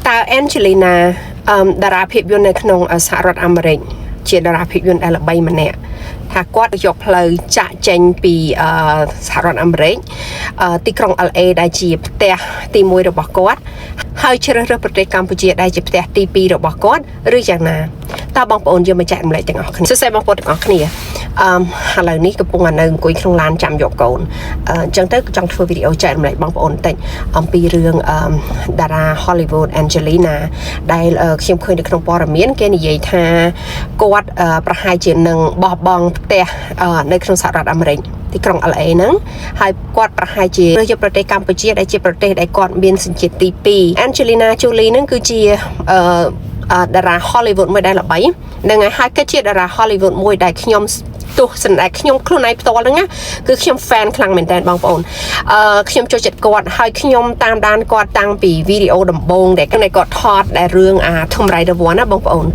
តើ Angelina តារាភាពយន្តនៅក្នុងសហរដ្ឋអាមេរិកជាតារាភាពយន្តដែលល្បីម្នាក់ថាគាត់យកផ្លូវចាក់ចេញពីសហរដ្ឋអាមេរិកទីក្រុង LA ដែលជាផ្ទះទី1របស់គាត់ហើយជ្រើសរើសប្រទេសកម្ពុជាដែលជាផ្ទះទី2របស់គាត់ឬយ៉ាងណាតើបងប្អូនយើងមកចែករំលែកទាំងអស់គ្នាសួស្តីបងប្អូនទាំងអស់គ្នាឥឡូវនេះកំពុងតែនៅអង្គុយក្នុងឡានចាំយកកូនអញ្ចឹងទៅចង់ធ្វើវីដេអូចែករំលែកបងប្អូនបន្តិចអំពីរឿងតារា Hollywood Angelina ដែលខ្ញុំឃើញនៅក្នុងព័ត៌មានគេនិយាយថាគាត់ប្រហែលជានឹងបោះបង់ផ្ទះនៅក្នុងសហរដ្ឋអាមេរិកទីក្រុង LA ហ្នឹងហើយគាត់ប្រហែលជារើសយកប្រទេសកម្ពុជាដែលជាប្រទេសដែលគាត់មានសញ្ជាតិទី2 Angelina Jolie ហ្នឹងគឺជាតារា Hollywood មួយដែលល្បីហ្នឹងហើយហើយក៏ជាតារា Hollywood មួយដែលខ្ញុំទោះសម្ដែងខ្ញុំខ្លួនឯងផ្ទាល់ហ្នឹងណាគឺខ្ញុំ fan ខ្លាំងមែនតើបងប្អូនខ្ញុំចូលចិត្តគាត់ហើយខ្ញុំតាមដានគាត់តាំងពីវីដេអូដំបូងដែលគាត់ថតដែលរឿងអា Tomb Raider 1ណាបងប្អូន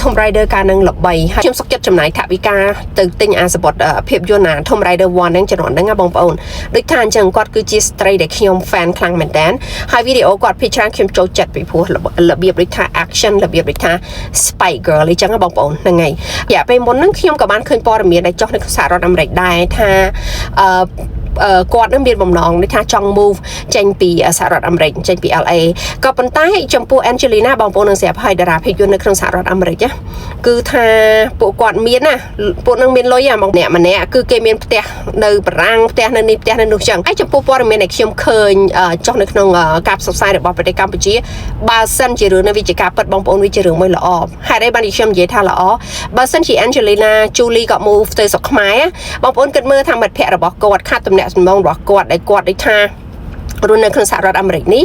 Tomb Raider កាលហ្នឹងល្បីហើយខ្ញុំសុខចិត្តចំណាយថវិកាទៅទិញអាសបុតភាពយន្តអា Tomb Raider 1ហ្នឹងជំនាន់ហ្នឹងណាបងប្អូនដូចថាអញ្ចឹងគាត់គឺជាស្ត្រីដែលខ្ញុំ fan ខ្លាំងមែនតើហើយវីដេអូគាត់ភាគច្រើនខ្ញុំចូលចិត្តពីព្រោះរបៀបដូចថា action របៀបដូចថា spy girl អីចឹងណាបងប្អូនហ្នឹងហើយរយៈពេលមុនហ្នឹងខ្ញុំក៏បានឃើញព័ត៌មានដែលចុះនៅសហរដ្ឋអាមេរិកដែរថាគាត់នឹងមានបំណងនេះថាចង់ move ចេញពីសហរដ្ឋអាមេរិកចេញពី LA ក៏ប៉ុន្តែចំពោះ Angelina បងប្អូននឹងស្រាប់ហើយតារាភាពយន្តនៅក្នុងសហរដ្ឋអាមេរិកណាគឺថាពួកគាត់មានណាពួកនឹងមានលុយហ្មងអ្នកម្នាក់គឺគេមានផ្ទះនៅបារាំងផ្ទះនៅនេះផ្ទះនៅនោះចឹងហើយចំពោះព័ត៌មានដែលខ្ញុំឃើញចុះនៅក្នុងការផ្សព្វផ្សាយរបស់ប្រទេសកម្ពុជាបើសិនជារឿងនេះវាជាការពិតបងប្អូនវាជារឿងមួយល្អហេតុអីបានជាខ្ញុំនិយាយថាល្អបើសិនជា Angelina Jolie ក៏ move ទៅស្រុកខ្មែរបងប្អូនគិតមើលថាមិត្តភ័ក្តិរបស់គាត់ខាត់ទំនាក់ទំនងរបស់គាត់ដែលគាត់ដូចថារស់នៅក្នុងសហរដ្ឋអាមេរិកនេះ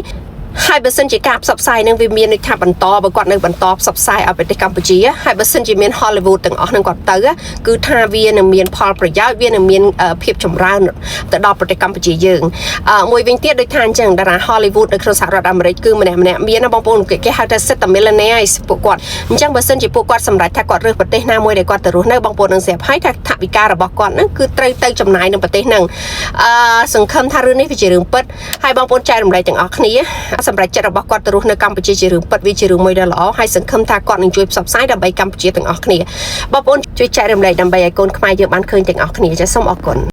ហើយបើសិនជាការផ្សព្វផ្សាយនឹងវាមានដូចថាបន្តបើគាត់នៅបន្តផ្សព្វផ្សាយឲ្យប្រទេសកម្ពុជាហើយបើសិនជាមាន Hollywood ទាំងអស់នឹងគាត់ទៅគឺថាវានឹងមានផលប្រយោជន៍វានឹងមានភាពចម្រើនទៅដល់ប្រទេសកម្ពុជាយើងមួយវិញទៀតដូចថាអញ្ចឹងតារា Hollywood នៅក្នុងសហរដ្ឋអាមេរិកគឺម្នាក់ម្នាក់មានណាបងប្អូនគេហៅថាសិតតែ millionaires ពួកគាត់អញ្ចឹងបើសិនជាពួកគាត់សម្រេចថាគាត់រើសប្រទេសណាមួយដែលគាត់ទៅរស់នៅបងប្អូននឹងស្រាប់ហើយថាថវិការបស់គាត់ហ្នឹងគឺត្រូវទៅចំណាយនៅប្រទេសហ្នឹងសង្ឃឹមថារឿងនេះវាជារឿងពិតហើយបងប្អូនចែករំលែកទាំងអស់គ្នាសម្រាប់ចិត្តរបស់គាត់ទៅរស់នៅកម្ពុជាជារឿងពិតវាជារឿងមួយដ៏ល្អហើយសង្ឃឹមថាគាត់នឹងជួយផ្សព្វផ្សាយដើម្បីកម្ពុជាទាំងអស់គ្នាបងប្អូនជួយចែករំលែកដើម្បីឲ្យកូនខ្មែរយើងបានឃើញទាំងអស់គ្នាចាសសូមអរគុណ។